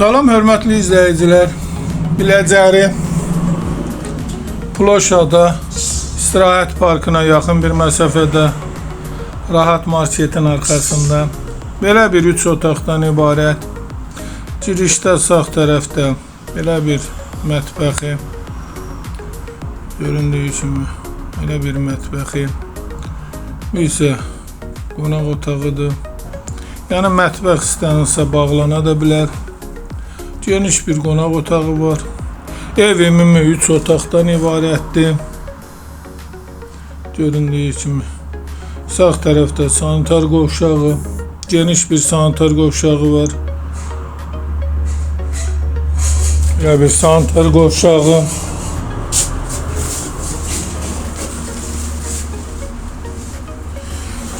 Salam hörmətli izləyicilər. Biləcəri Ploşada istirahət parkına yaxın bir məsafədə Rahat marketin arxasında belə bir 3 otaqdan ibarət girişdə sağ tərəfdə belə bir mətbəxi göründüyü kimi belə bir mətbəxi, bu isə qonaq otağıdır. Yəni mətbəx istənilsə bağlana da bilər. Geniş bir qonaq otağı var. Ev ümumi 3 otaqdan ibarətdir. Göründüyü kimi sağ tərəfdə sanitar qovşağı, geniş bir sanitar qovşağı var. Belə bir sanitar qovşağı.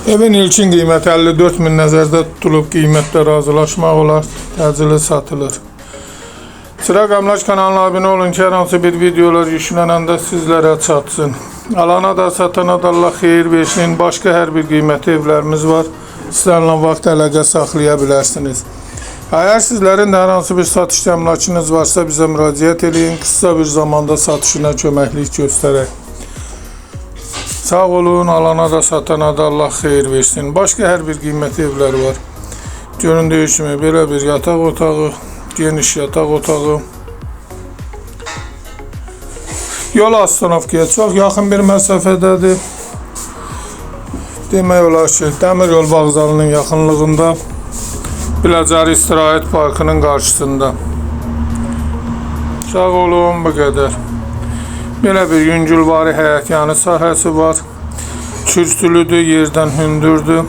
Evin ilkin qiyməti 54 min nəzərdə tutulub, qiymətdə razılaşmaq olar, təcili satılır. Çırak Əmlak kanalına abunə olun ki, hər hansı bir videolar yüklənəndə sizlərə çatsın. Alana da satana da Allah xeyir versin. Başqa hər bir qiymətli evlərimiz var. Sizlərlə vaxt əlaqə saxlaya bilərsiniz. Əgər sizlərin də hər hansı bir satış əmlakınız varsa bizə müraciət eləyin. Qısa bir zamanda satışına köməklik göstərək. Sağ olun, alana da satana da Allah xeyir versin. Başqa hər bir qiymətli evlər var. Göründüyü kimi belə bir yataq otağı, geniş yataq otağı. Yol Astanovkaya çox yaxın bir məsafədədir. Demək olar ki, dəmir yol vağzalının yaxınlığında, Biləcəri İstirahət Parkının qarşısında. Sağ olun, bu qədər. Belə bir yüngülvari həyətyanı sahəsi var. Kürsülüdür, yerdən hündürdür.